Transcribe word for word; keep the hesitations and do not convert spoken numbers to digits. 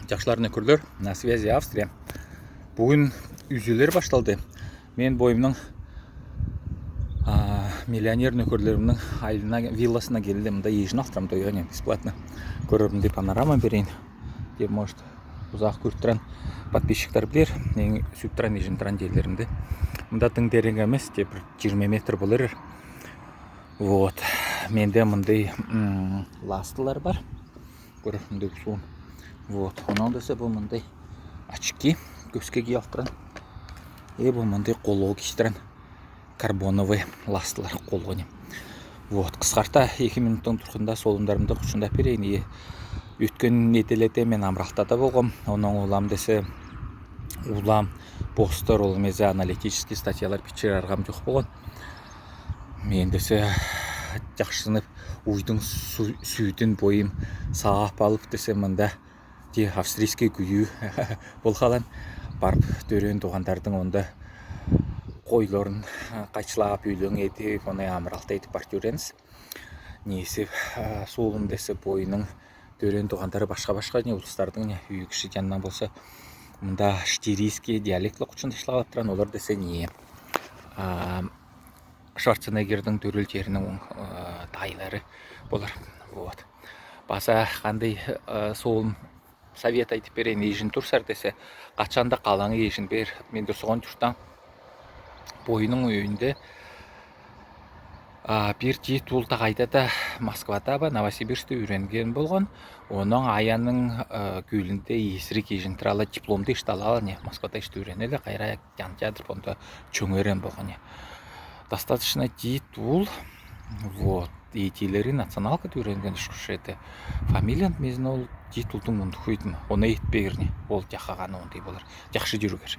Чахсылар, нөкерлер, на связи Австрия. Бугуун үзүлер башталды. Мен бойымның, а, миллионер нөкерлеримнің айылына, вилласына келдим. Мында ежин алтырам, тойоне бесплатно. Көрермнге панорама берейин. Деп, может, узак көртірен подписчиктер билер. Мен сүттірен, ежін туран жерлерімді. Мында тың тереңемес, деп, бір жиырма метр болар. Вот. Менде мындай, м, ластылар бар. Көрермнге суун. Вот. Онан десе, бу мындай очки, көске кий алтыран. Е, бу мындай колго кистірен карбоновый ластылар колго не. Вот. Қысқарта, екі минуттың турғанда солундарымды хучындап берейін. Е, өткен неделяда мен Амралтада болғам. Онан улам десе, улам посттар, ол мезе аналитический статьялар пичер арғам чох болған. Мен десе, чахсынып, уйдың су-, сүүдін бойым саап алып десе, мында те австрийский күйүү бол халан, барып, тӧреен туғандардың онда койларын, а, кайчылап, үүлең этип, оны Амралта этип барып тӧреенбіс. Несі, а, солун десе, бойының тӧреен туғандары башха-башха не улустардың не, үй киши жанынан болса, мында штирийский диалект ла хучында ишлеп алып туран, олар десе не, а, Шварценеггердің тӧрел жерінің, э, тайлары болар. Вот. Паза қандай, э, солун совет айтып берейін, ежін турсар десе, қачанда қалаң ежін бер, мен де соған туртам. Бойының үйінде, а, пир тиит улта қайда да Москвада ба, Новосибирскте үйренген болған. Оның аяның, э, күүлінде есірік ежін туралы дипломды иште ала, не, Москвада иште үйренелі, қайра Янтядыр понда чоңерен болған. Достаточно тиит ул. Вот. И тиилери националка тӧренген шушеті. Фамилиян мезін ол тиит улдың мундухуйдым. Оны етпегірне. Ол жахаған ондай болар. Жахшы жүргер.